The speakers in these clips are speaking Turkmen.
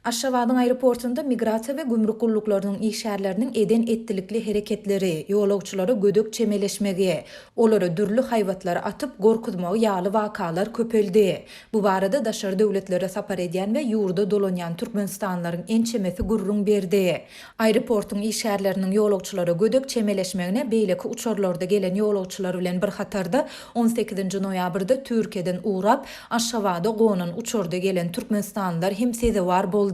Aşgabadyň aeroportunda migrasiýa we gümrük gulluklarynyň işgärleriniň eden-etdilikli hereketleri, ýolagçylara gödek çemeleşmegi, olara dürli haýbatlar atyp, gorkuzmagy ýaly wakalar köpeldi. Bu barada daşary döwletlere sapar edýän we ýurda dolanýan türkmenistanlylaryň ençemesi gürrüň berdi. Aeroportuň işgärleriniň ýolagçylara gödek çemeleşmegine beýleki uçarlarda gelen ýolagçylar bilen bir hatarda on sekizinji noýabrda Türkiýeden ugrap, Aşgabada gonan uçarda gelen türkmenistanlylar hem sezewar boldy.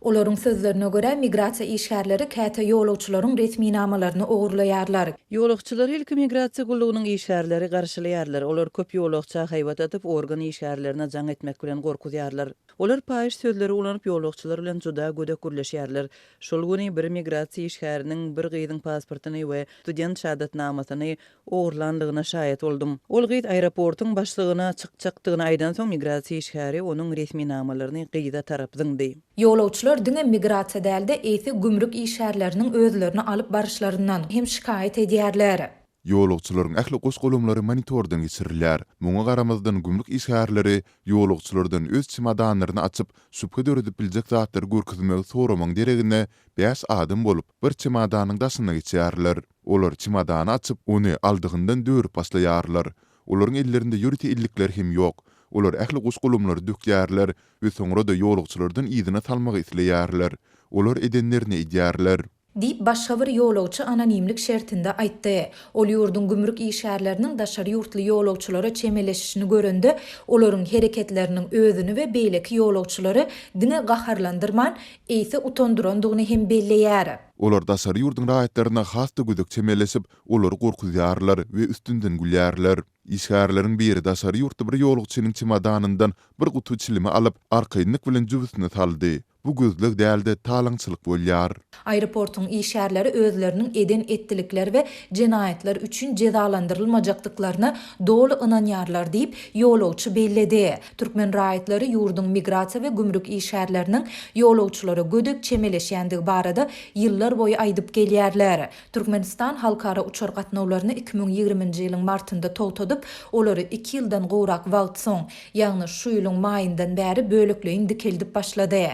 Olaryň sözlerine görä, migrasiýa işgärleri käte ýolagçylaryň resminamalaryny ogurlaýarlar. Ýolagçylary ilki migrasiýa gullugynyň işgärleri garşylaýarlar. Olar köp ýolagça haýbat atyp, organ işgärlerine jaň etmek bilen gorkuzýarlar. Olar paýyş sözleri ulanyp, ýolagçylar bilen juda gödek gürleşýärler. Şol güni bir migrasiýa işgäriniň bir gyzyň pasportyny we student şahadatnamasyny ogurlandygyna şaýat boldum. Ol gyz aeroportuň başlygyna çykjakdygyny aýdansoň, migrasiýa işgäri onuň resminamalaryny gyza tarap zyňdy. Ýolagçylar diňe migrasiýa däl-de, eýse gümrük işgärleriniň özlerini alyp baryşlaryndan hem şikaýat edýärler. Ýolagçylaryň ähli goş-golamlary monitordan geçirilýär. Muňa garamazdan gümrük işgärleri ýolagçylardan öz çemodanlaryny açyp, şübhe döredip biljek zatlary görkezmegi soramagyň deregine, bäş adam bolup, bir çemodanyň daşyna geçýärler. Olar çemodany açyp, ony aldygyndan dörüp başlaýarlar. Olaryň ellerinde ýörite ellikler hem ýok. Olar ähli goş-golamlary dökýärler we soňra-da ýolagçylardan yzyna salmagy isleýärler. Olar edenlerini edýärler. Diýip, başga bir ýolagçy anonimlik şertinde aýtdy. Ol ýurduň gümrük işgärleriniň daşary ýurtly ýolagçylara çemeleşişini görende, olaryň hereketleriniň özüni we beýleki ýolagçylary diňe gaharlandyrman, eýse utandyrandygyny hem belleýär. Olar daşary ýurduň raýatlaryna has-da gödek çemeleşip, olary gorkuzýarlar we üstünden gülýärler. Işgärleriň biri daşary ýurtly bir ýolagçynyň çemodanyndan bir guty çilimi alyp, arkaýynlyk bilen jübüsine saldy. Bu gözleg däl-de, talaňçylyk bolýar. Aeroportuň işgärleri özleriniň eden-etdilikleri we jenaýatlar üçin jezalandyrylmajakdyklaryna doly ynanýarlar diýip, ýolagçy belledi. Türkmen raýatlary ýurduň migrasiýa we gümrük işgärleriniň ýolagçylara gödek çemeleşýändigi barada ýyllar boýy aýdyp gelýärler. Türkmenistan halkara uçar gatnawlaryny 2020-nji ýylyň martynda togtadyp, olary iki ýyldan gowrak wagt soň, ýagny şu ýylyň maýyndan bäri bölekleýin dikeldip başlady.